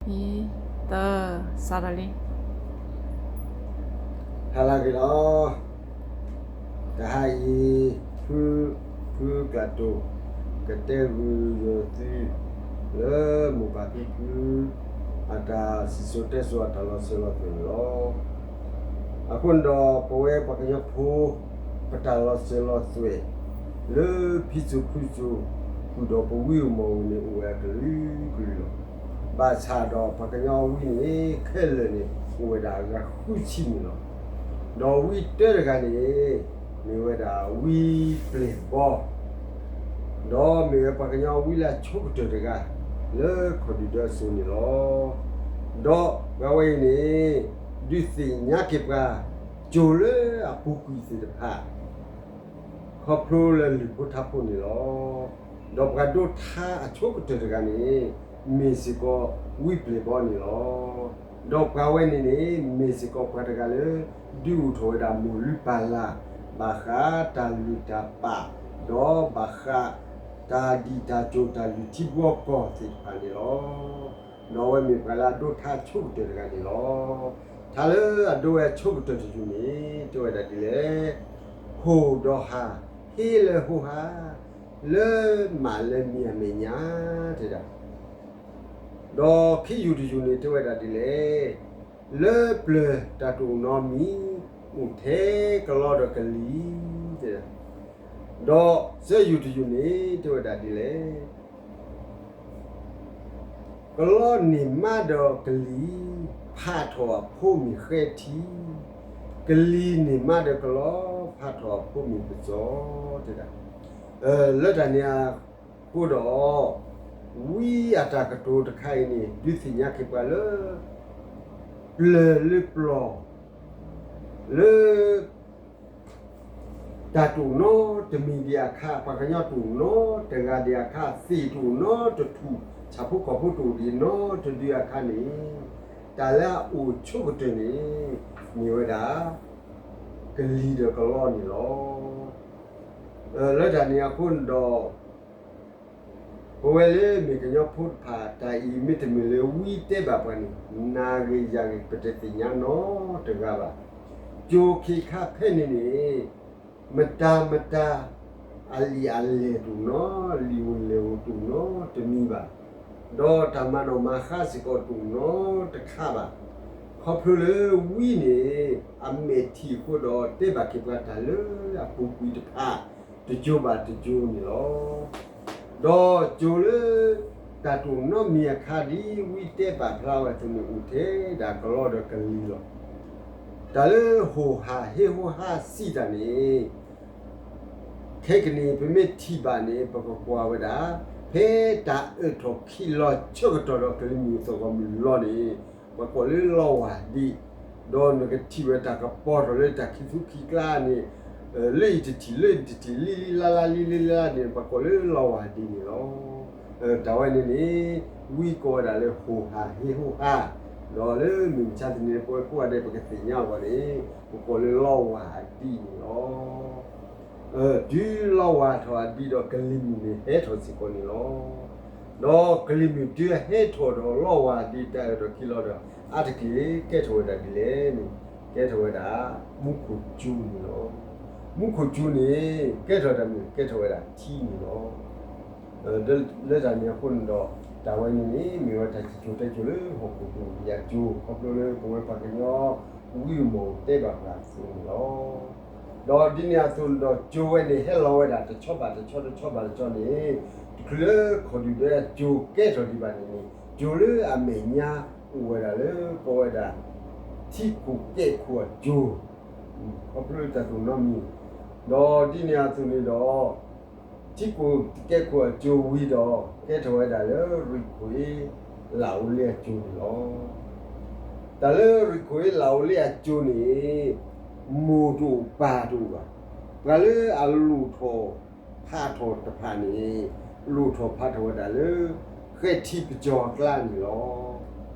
အံၤ, သၢ, စးထီၣ်လံ. ဟါလၢအဂ့ၤလီၤ. တဟါအံၤ, ဖု, ဖုကျးတိၢ် ကတဲဂုာ်ယသု လၢမိၢ်ပၢ်ဖံဖု အတၢ်စံၣ်စိၤတဲစိၤအတၢ်လီၤစၢၤလီၤသွဲၣ်န့ၣ်လီၤ. အဃိန့ၣ်ဒီး ပဝဲပှၤကညီဖိ ပတၢ်လီၤစၢၤလီၤသွဲၣ် လၢဖံစိၤဖုစိၤ ဃုာ်ဒီးပဝံအမီၢ်ဝဲန့ၣ် အိၣ်ဝဲအကလုာ်ကလုာ်လီၤ. ဘၣ်ဆၣ်ဒီးပှၤကညီဝံန့ၣ် ခဲလၢာ်န့ၣ် အိၣ်ဝဲဒၣ်အဂၤဃုဆံန့ၣ်လီၤ. ဒီးဝံတၢတဂၤန့ၣ် မ့ၢ်ဝဲဒၣ်ဝံပျဲၢ်ဘီ ဒီးမ့ၢ်ဝဲပှၤကညီဝံလၢအဆိကတၢၢ်တဂၤ လၢခီၣ်ဒုၣ်ဒၢအစိၤန့ၣ်လီၤ. ဒီးပှၤဝဲအံၤန့ၣ် ဒုးသ့ၣ်ညါက့ၤပှၤ ကၠိၤလၢအပူၤကွံာ်သ့ၣ်တဖၣ် ခီဖျိလၢလုၢ်ဖိထါဖိန့ၣ်လီၤ. ဒီးပှၤဒိးထါအဆိကတၢၢ်တဂၤန့ၣ် မ့ၢ်စ့ၢ်ကီးဝံပျဲၢ်ဘီန့ၣ်လီၤ. ဒီးပှၤဝဲန့ၣ်န့ၣ် မ့ၢ်စ့ၢ်ကီးပှၤတဂၤလၢ ဒုးအိၣ်ထီၣ်ဝဲဒၣ်မိၢ်လုၢ်ပၢ်လၢ် ဘၣ်ဃးတၢ်လုၢ်တၢ်ပာ် ဒီးဘၣ်ဃးတၢ်ဒံၣ်တၢ်စိၤတၢ်လုၢ်ထံဘှီကီၢ်သ့ၣ်တဖၣ်န့ၣ်လီၤ. ဒီးအဝဲမ့ၢ်ပှၤလၢအဒိးထါဆိကတၢၢ်တဂၤန့ၣ်လီၤ. ထါလၢအဒိဝဲဆိကတၢၢ်တယုၢ်န့ၣ် တဲဝဲဒၣ်ဒ်လဲၣ်, ဟိၣ်ဒီးဟၣ် ဟ့လၢဟိဟါ လၢမးလၢမံၤအမဲာ်ညါ တဲဒၣ် ဒီးခံယူၢ်တယူၢ်န့ၣ် တဲဝဲဒၣ်ဒ်လဲၣ်, လၢပျၢၤတၢ်တအိၣ်နီတမံၤ အိၣ်ထဲကလီဒီးကလံၤ တဲဒၣ်, ဒီးသၢယူၢ်တယူၢ်န့ၣ် တဲဝဲဒၣ်ဒ်လဲၣ်, ကလီန့ၢ်မါဒီးကလံၤ ဖးထီၣ်အဖိမ့ၢ်ဃဲထံ, ကလံၤန့ၢ်မါဒီးကလီ ဖးထီၣ်အဖိမ့ၢ်ပစီၤ တဲဒၣ်. လၢတၢ်န့ၣ်အဃိဒီး ဝံအတၢ်ကတိၤတခါအံၤန့ၣ် ဒုးသ့ၣ်ညါက့ၤပှၤလၢ ပျၢၤလၢပျီၢ် လၢ တၢ်တအိၣ်နီတမံၤဒံးအခါ, ပှၤကညီတအိၣ်နီတဂၤဒံးအခါ, သ့ၣ်တအိၣ်နီတထူၣ်, ဆၣ်ဖိကီၢ်ဖိတအိၣ်ဒံးနီတဒုအခါန့ၣ်, တၢ်လၢအအိၣ်ဆိကတၢၢ်န့ၣ် မ့ၢ်ဝဲဒၣ် ကလံၤဒီးကလီန့ၣ်လီၤ. လၢတၢ်န့ၣ်အဃိန့ၣ်ဒီး ပဝဲလၢမ့ၢ်ကညီဖိတဖၣ် တၢ်အံၤမ့တမ့ၢ်လၢဝံတဲဘၣ်ပှၤန့ၣ် နၤဂ့ၤယၤဂ့ၤ ပတသ့ၣ်ညါနီတဂၤဘၣ်. ကၠိခ့ခါဖဲန့ၣ်န့ၣ် မတၤမတၤ အလံာ်အလဲၢ်တအိၣ်နီ, လံာ်အိၣ်လဲၢ်အိၣ်တအိၣ်နီတမံၤဘၣ်, ဒီးတၢ်မၤနီၣ်မၤဃါစ့ၢ်ကီးတအိၣ်နီတခါဘၣ်. ခီဖျိလၢဝံန့ၣ် အမဲာ်ထံၣ်အဃိဒီး တဲဘၣ်က့ၤပှၤတၢ်လၢအပူၤကွံာ်တဖၣ် တကၠိဘၣ်တကၠိန့ၣ်လီၤ. ဒီးကၠိလၢ တၢ်တအိၣ်နီတမံၤအခါ ဒ်ဝံတဲပာ်ဖျါဝဲအသိးန့ၣ် အိၣ်ထဲဒၣ်ကလီဒီးကလံၤလီၤ. တၢ်လၢဟိၣ်ဟၣ်ဟ့ဟိဟါစံးတၢ်န့ၣ် ခဲကနံၣ်အံၤ ပမ့ၢ်ထံၣ်ဘၣ်န့ၣ် ပကကွၢ်ဝဲဒၣ် ဖဲတၢ်အၢၣ်ထီၣ်ခံလီၤဆၢကတီၢ်ဒီးကလံၤမုၢ်သီၣ်ဂီၤမုၢ်လီၤန့ၣ် ပှၤကိးလၢလီဝၢ်ဒံး, ဒီးနကထံၣ်ဝဲတၢ်ကပီၤထီၣ်လၢတၢ်ခံသူခံကျါန့ၣ် လၢအံၤတထံၣ် လၢအံၤတထံၣ် လံလံလါလါ လံလံလါလါန့ၣ် ပှၤကိးလၢလီဝၢ်ဒံးန့ၣ်လီၤ. တၢ်ဝဲန့ၣ်န့ၣ် ဝံကိးဝဲဒၣ်လၢဟိၣ်ဟၣ်ဟ့ဟိဟါ, ဒီးလၢမုၢ်မဆါတနံၤ ပဝဲကိးဂၤဒဲး ပကသ့ၣ်ညါအဂီၢ်န့ၣ် ပကိးလၢလီဝၢ်အဒံးန့ၣ်လီၤ. တုၤလီဝၢ်ထီၣ်အဒံးဒီး ကလံၤမုၢ်န့ၣ်ဟဲထီၣ်စ့ၢ်ကီးန့ၣ်လီၤ. ဒီးကလံၤမုၢ်တုၤဟဲထီၣ်ဒီးလီဝၢ်အဒံး တၢ်အၢၣ်ထီၣ်ခံလီၤဒီး အါတက့ၢ်ကဲထီၣ်ဝဲဒၣ်ဒ်လဲၣ်န့ၣ်, ကဲထီၣ်ဝဲဒၣ် မူခိၣ်စူၤန့ၣ်လီၤ. မူခိၣ်စူၤန့ၣ် ကဲထီၣ်တၢ်မနုၤလဲၣ်, ကဲထီၣ်ဝဲဒၣ်ထံန့ၣ်လီၤ. လၢတၢ်န့ၣ်အဃိန့ၣ်ဒီး တၢ်ဝဲန့ၣ်န့ၣ် မ့ၢ်ဝဲတၢ်စံၣ်စိၤတဲစိၤလၢဟီၣ်ခိၣ်ကအိၣ်ကယၤကၠိ ခီဖျိလၢပဝဲပှၤကညီ ဝံမီၢ်တဲဘၣ်ပှၤအသိးန့ၣ်လီၤ. ဒီးဒ်န့ၣ်အသိးန့ၣ်ဒီး ကၠိဝဲန့ၣ် ဟဲလီၤဝဲဒၣ်တဆီဘၣ်တဆီတဆီဘၣ်တဆီန့ၣ် တချုးလၢခီၣ်ဒုၣ်ဒွဲအကၠိကဲထီၣ်ဒံးဘၣ်န့ၣ်န့ၣ် ကၠိလၢအမဲာ်ညါအိၣ်ဝဲဒၣ်လၢကိးဝဲဒၣ် ထံခိၣ်ကဲခိၣ်အကၠိ, ခီဖျိလၢတၢ်တအိၣ်နီတမံၤ, ဒီးဒ်န့ၣ်အသိးန့ၣ်ဒီး ထံခိၣ်ကဲခိၣ်အကၠိဝံၤဒီး ကဲထီၣ်ဝဲဒၣ်လၢရံၣ်ခိၣ်အ့ လၣ်အိလ့အကၠိန့ၣ်လီၤ. တၢ်လၢရံၣ်ခိၣ်အ့ လၣ်အိလ့အကၠိန့ၣ် မိၢ်တအိၣ်ပၢ်တအိၣ်ဘၣ်. ပှၤလၢအလိၣ်ထီၣ်ဖးထီၣ်တဖၣ်န့ၣ် လိၣ်ထီၣ်ဖးထီၣ်ဝဲဒၣ်လၢ ဃဲထံပစီၤအကျါန့ၣ်လီၤ.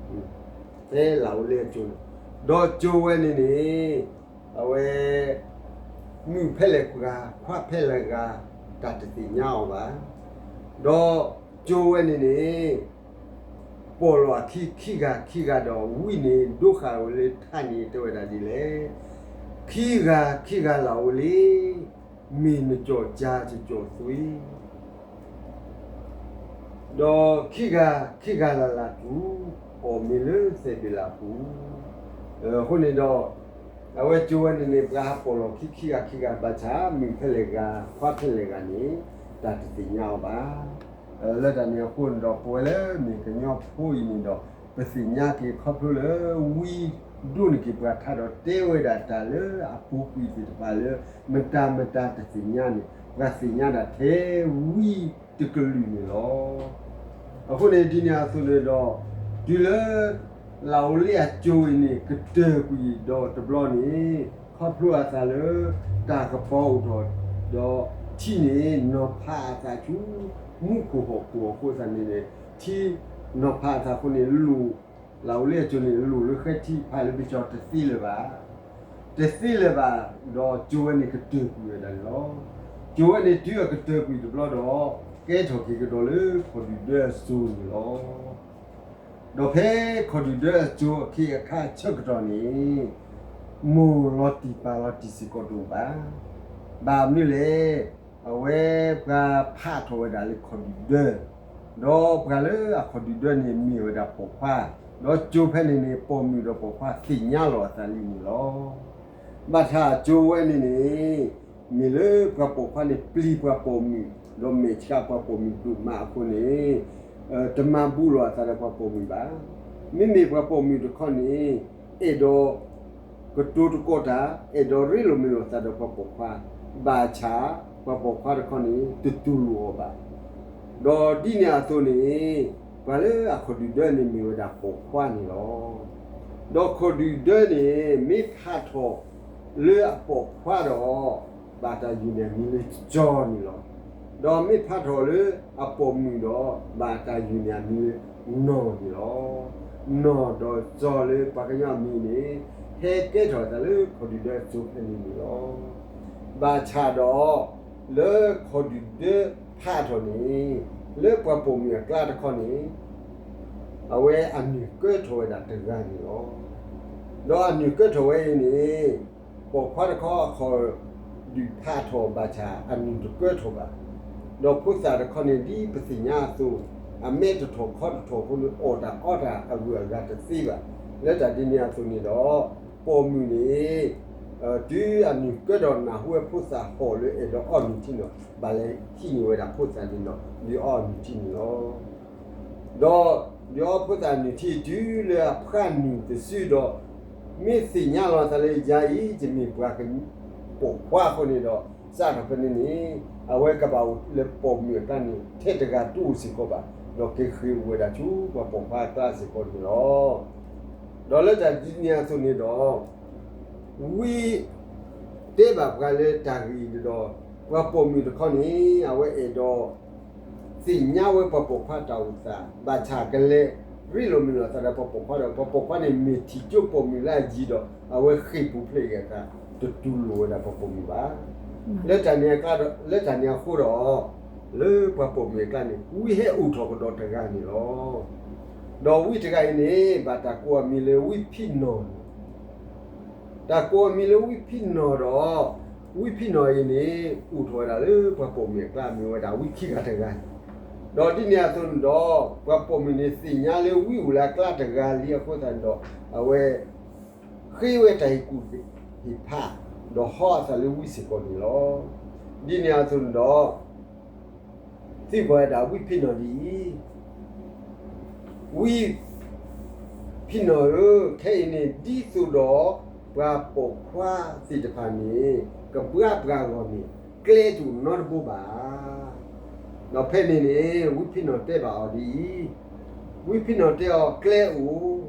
ဖဲလၣ်အိလ့အကၠိန့ၣ်, ဒီးကၠိဝဲန့ၣ်န့ၣ် အဝဲ မုၣ်ဖဲလဲၣ်ပှၤ ခွါဖဲလဲၣ်ဂၤ တၢ်တသ့ၣ်ညါအီၤဘၣ်. ဒီးကၠိဝဲန့ၣ်န့ၣ် ပီၣ်လီၤအခံခံဂၤခံဂၤဒီး ဝံန့ၣ်ဒိဃာ်ဝဲလၢထးန့ၣ် တဲဝဲဒၣ်ဒ်လဲၣ်, ခံဂၤခံဂၤလၢ်အိၣ်လံ, မ့ၢ်နကၠီၣ်ကၠါကကၠီၣ်သွံ ဒီးခံဂၤခံဂၤလၢ်လၢ်တူၢ်, အီၣ်မ့ၤလၢသဲးဘ့ၣ်လၢ်ပူၤ, အဃိန့ၣ်ဒီး အဝဲကၠိဝဲန့ၣ်န့ၣ် ပှၤဟးပီၣ်လီၤခံခံဂၤခံဂၤဘၣ်ဆၣ် မုၣ်ဖဲလဲၣ်ဂၤ ခွါဖဲလဲၣ်ဂၤန့ၣ် တၢ်တသ့ၣ်ညါအီၤဘၣ်. လၢတၢ်န့ၣ်အဃိန့ၣ်ဒီး ပဝဲလၢမ့ၢ်ကညီဖိအံၤန့ၣ်ဒီး ပသ့ၣ်ညါက့ၤခီဖျိလၢ ဝံဒိးန့ၢ်က့ၤပှၤထါဒီးတဲဝဲဒၣ်တၢ်လၢအပူၤကွံာ်သ့ၣ်တဖၣ်လၢ မတၤမတၤတသ့ၣ်ညါန့ၣ် ပှၤသ့ၣ်ညါဒၣ်ထဲဝံတကလုာ်န့ၣ်လီၤ. အဃိန့ၣ်ဒ်န့ၣ်အသိးန့ၣ်ဒီး တုၤလၢ လၢ်အိၣ်လံအကၠိအံၤန့ၣ် ကတၢၢ်ကွံာ်ဒီးတဘျီန့ၣ် ခီဖျိအသးလၢ တၢ်ကပီၤအိၣ်ထီၣ်ဒီး ထံန့ၣ်နီၤဖးအသးဆူ မူခိၣ်ဟီၣ်ခိၣ်အဃိသတးန့ၣ်န့ၣ် ထံနီၤဖးအသးအဃိန့ၣ် လိၣ် လၢ်အိၣ်လံအကၠိန့ၣ် လိၣ်လၢဃဲထံဖးလၢပကၠီတသ့လၢၤဘၣ်, တသ့လၢၤဘၣ်, ဒီးကၠိဝဲန့ၣ်ကတၢၢ်ကွံာ်ဝဲဒၣ်န့ၣ်လီၤ. ကၠိဝဲန့ၣ်တုၤအကတၢၢ်ကွံာ်တဘျီဒီး ကဲထီၣ်က့ၤကဒီးလၢခီၣ်ဒုၣ်ဒၢအစိၤန့ၣ်လီၤ. ဒီးဖဲခီၣ်ဒုၣ်ဒၢအစိၤအခ့အခါဆၢကတီၢ်န့ၣ် မိၢ်လီၤတံၢ်ပၢ်လီၤတံၢ်စ့ၢ်ကီးတအိၣ်ဘၣ်. ဘၣ်မနုၤလဲၣ်, အဝဲပှၤဖးထီၣ်ဝဲဒၣ်လၢခီၣ်ဒုၣ်ဒၢ, ဒီးပှၤလၢအခီၣ်ဒုၣ်ဒၢန့ၣ်မ့ၢ်ဝဲဒၣ်ပိာ်ခွါ, ဒီးကၠိဖဲန့ၣ်န့ၣ် ပိာ်မုၣ်ဒီးပိာ်ခွါသ့ၣ်ညါလီၤအသးလံန့ၣ်လီၤ. ဘၣ်ဆၣ်ကၠိဝဲန့ၣ်န့ၣ် မ့ၢ်လၢပှၤပိာ်ခွါန့ၣ်ပျံၤပှၤပိာ်မုၣ် ဒီးမဲာ်ဆှးပှၤပိာ်မုၣ်ဒိၣ်မးအဃိန့ၣ် တမၤဘူးလိာ်အသးဒီးပှၤပိာ်မုၣ်ဘၣ်. မ့မ့ၢ်ပှၤပိာ်မုၣ်တခီန့ၣ် အဲၣ်ဒိး ကတိၤသကိးတၢ်, အဲၣ်ဒိးရ့လိာ်မုာ်လိာ်သးဒီးပှၤပိာ်ခွါ, ဘၣ်ဆၣ် ပှၤပိာ်ခွါတခီန့ၣ် တတူၢ်လိာ်အီၤဘၣ်. ဒီးဒ်န့ၣ်အသိးန့ၣ် ပှၤလၢအခီၣ်ဒုၣ်ဒၢန့ၣ်မ့ၢ်ဝဲဒၣ်ပိာ်ခွါန့ၣ်လီၤ. ဒီးခီၣ်ဒုၣ်ဒၢန့ၣ် မ့ၢ်ဖးထီၣ်လၢအပိာ်ခွါဒီး ဘၣ်တၢ်ယုၢ်န့ၢ်အမံၤလၢကၠီန့ၣ်လီၤ. ဒီးမ့ၢ်ဖးထီၣ်လၢအပိာ်မုၣ်ဒီး ဘၣ်တၢ်ယုၢ်န့ၢ်အမံၤလၢနီၢ်န့ၣ်လီၤ. နီၢ်ဒီးကၠီလၢပှၤကညီအမံၤန့ၣ် ဟဲကဲထီၣ်အသးလၢခီၣ်ဒုၣ်ဒၢအစိၤဖဲန့ၣ်န့ၣ်လီၤ. ဘၣ်ဆၣ်ဒီး လၢခီၣ်ဒုၣ်ဒၢဖးထီၣ်န့ၣ် လၢပှၤပိာ်မုၣ်အကျါတခီန့ၣ် အဝဲအနုၢ်ကၢထီၣ်ဝဲဒၣ်တဂၤန့ၣ်လီၤ. ဒီးအနုၢ်ကၢထီၣ်ဝဲအံၤန့ၣ် ပိာ်ခွါတခီအခီၣ်ဒုၣ်ဖးထီၣ်ဘၣ်ဆၣ် အနုၢ်တကၢထီၣ်ဘၣ်. ဒီးဖိသၣ်တခီန့ၣ် ဒ်ပသ့ၣ်ညါအသိး အမဲာ်တထီၣ်ခီၣ်တထီၣ်အဃိန့ၣ် အီၣ်တၢ်အီတၢ်အဂုၤအဂၤတသ့ဘၣ်. လၢတၢ်ဒ်န့ၣ်အသိးန့ၣ်ဒီး ပိာ်မုၣ်န့ၣ် တုၤအနုၢ်ကၢဒီးနၢ်ဟူဝဲဖိသၣ်ဟီၣ်လၢအဲၣ်ဒိးအီနုၢ်ထံန့ၣ် ဘၣ်လဲၤဟံးန့ၢ်ဝဲဒၣ်ဖိသၣ်န့ၣ်ဒီး ဒုးအီအနုၢ်ထံန့ၣ်လီၤ. ဒီးဒုးအီဖိသၣ်အနုၢ်ထံတုၤလၢအဖှၢ်နုာ်တစုဒီး မ့ၢ်သ့ၣ်ညါလီၤအသးလၢယၤအံၤ ယမ့ၢ်ပှၤပိာ်ခွါအဃိန့ၣ်ဒီး စးထီၣ်ဖဲန့ၣ်န့ၣ် အဝဲကဘၣ်အိၣ်လၢပိာ်မုၣ်အကျါန့ၣ် ထဲတဂၤတအိၣ်စ့ၢ်ကီးဘၣ်, ဒီးက့ၤဃ့ၢ်အိၣ်ဝဲဒၣ်ဆူပှၤပိာ်ခွါအကျါစ့ၢ်ကီးန့ၣ်လီၤ. ဒီးလၢတၢ်ဒ်န့ၣ်အသိးန့ၣ်ဒီး ဝံတဲဘၣ်ပှၤလၢတၢ်ဂ့ၢ်အံၤန့ၣ်ဒီး ပှၤပိာ်မုၣ်တခီန့ၣ် အဝဲအဲၣ်ဒိး သ့ၣ်ညါဝဲပှၤပိာ်ခွါတၢ်အိၣ်သး ဘၣ်ဆၣ်ကလဲၤရ့လိာ်မုာ်လိာ်သးဒီးပှၤပိာ်ခွါဒီး ပှၤပိာ်ခွါန့ၣ်မ့ၢ်ထံၣ်ကၠိပိာ်မုၣ်လၢအယံၤဒီး အဝဲဃ့ၢ်ပူၤဖျဲးဂ့ၤအသး တတူၢ်လိာ်ဝဲဒၣ်ပှၤပိာ်မုၣ်ဘၣ်. လၢတၢ်န့ၣ်အကျါဒီး လၢတၢ်န့ၣ်အဃိဒီး လၢပှၤပိာ်မုၣ်အကျါန့ၣ် ဝံဟဲအိၣ်ထီၣ်ကဒီးတဂၤန့ၣ်လီၤ. ဒီးဝံတဂၤအံၤန့ၣ် ဘၣ်တၢ်ကိးအမံၤလၢဝံဖံးနီၢ်န့ၣ် တၢ်ကိးအမံၤလၢဝံဖံးနီၢ်ဒီး ဝံဖံးနီၢ်အံၤန့ၣ် အိၣ်ထီၣ်ဝဲဒၣ်လၢပှၤပိာ်မုၣ်အကျါ မ့ၢ်ဝဲဒၣ်ဝံခံဂၤတဂၤန့ၣ်, ဒီးဒ်န့ၣ်အသိးန့ၣ်ဒီး ပှၤပိာ်မုၣ်န့ၣ်သ့ၣ်ညါလၢဝံအိၣ်လၢအကျါတဂၤလံအဃိသတးန့ၣ်ဒီး အဝဲ ဃ့ဝဲတၢ်ဟ့ၣ်ကူၣ်ဟ့ၣ်ဖး ဒီးဟီအသးလၢဝံစ့ၢ်ကီးန့ၣ်လီၤ. ဒ်န့ၣ်အသိးန့ၣ်ဒီး သံကွၢ်ဝဲဒၣ်ဝံဖံးနီၢ်ဒ်အံၤ, ဝံဖံးနီၢ်ဧၢ, ခဲအံၤန့ၣ် ဒ်သိးဒီး ပှၤပိာ်ခွါသ့ၣ်တဖၣ်န့ၣ် ကဘှါပှၤအဂီၢ်န့ၣ် ကျဲတအိၣ်နီတဘိဘၣ်. ဒီးဖဲန့ၣ်န့ၣ် ဝံဖံးနီၢ်တဲဘၣ်အီၤဒ်အံၤ, ဝံဖံးနီၢ်တဲအီၤ ကျဲအိၣ်,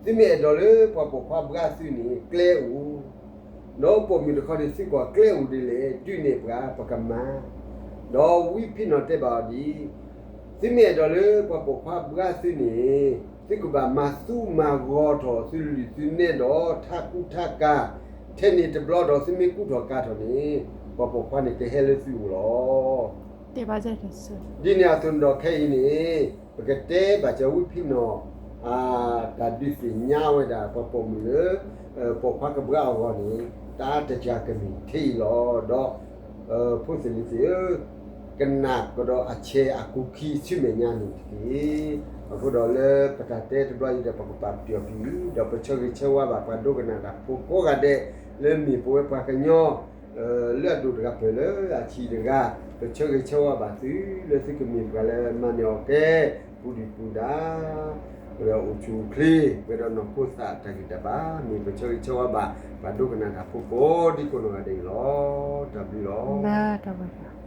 သုမ့ၢ်အဲၣ်ဒိးလၢပှၤပိာ်ခွါဘှါသုန့ၣ် ကျဲအိၣ်, ဒီးပိာ်မုၣ်တခီန့ၣ် သုကွၢ်ကျဲအိၣ်ဒ်လဲၣ် ဒုးနဲၣ်ပှၤ ပကမၤ, ဒီးဝံဖံးနီၢ်တဲဘၣ်အီၤဒ်အံၤ, သုမ့ၢ်အဲၣ်ဒိးလၢပှၤပိာ်ခွါဘှါသုန့ၣ် သုကဘၣ်မၤသူမၤဂီၤထီၣ်သုလုၢ်သုနဲဒီး ထးကူထးကၤ, ထဲန့ၣ်တဘျီဒီး သုမ့ၢ်ကူထီၣ်ကၤထီၣ်န့ၣ် ပှၤပိာ်ခွါန့ၣ်ကဟဲလၢသုအိၣ်လီၤ. ဒ်န့ၣ်အသိးန့ၣ်ဒီးခဲအံၤန့ၣ် ကတဲဘၣ်စၢၤဝံဖံးနီၣ် တၢ်ဒုးသ့ၣ်ညါဝဲဒၣ်ပှၤပိာ်မုၣ်လၢ ပိာ်ခွါကဘှါအဂီၢ်န့ၣ် တၢ်တကးကမ့ၢ်ထဲအံၤလီၤ. ဒီး ဖိသ့ၣ်လံၤသ့ၣ်ဧၢ, ကနၣ်ကဒီးအဆဲးအကူခံဆူမဲာ်ညါန့ၣ်တက့ၢ်. အဃိဒီးလၢပတၢ်တဲတဘျီအံၤဒီး ပကပာ်ပတုာ်အီၤဖဲအံၤ ဒီးပဆၢဂ့ၤဆၢဝါဘၣ်ပှၤဒိကနၣ်တၢ်ဖိကိးဂၤဒဲး လၢမ့ၢ်ပဝဲပှၤကညီ လၢအဒိၣ်တဂၤပၢၢ်လၢအဆံးတဂၤ, ပဆၢဂ့ၤဆၢဝါဘၣ်သု လၢသုကမ့ၢ်ပှၤလၢမၤန့ၢ်အီၤကဲ ပူၤဒုၣ်ပူၤဒါ ပအိၣ်ဆူၣ်အိၣ်ချ့ ပှဲၤဒီးနီၢ်ခိသးတၢ်ဂံၢ်တၢ်ဘါ မ့ၢ်ပဆၢဂ့ၤဆၢဝါဘၣ် ပှၤဒိကနၣ်တၢ်ဖိကိးဒံကိးနီၢ်ဂၤဒဲးအံၤလီၤ. တၢ်ဘျုးလီၤ.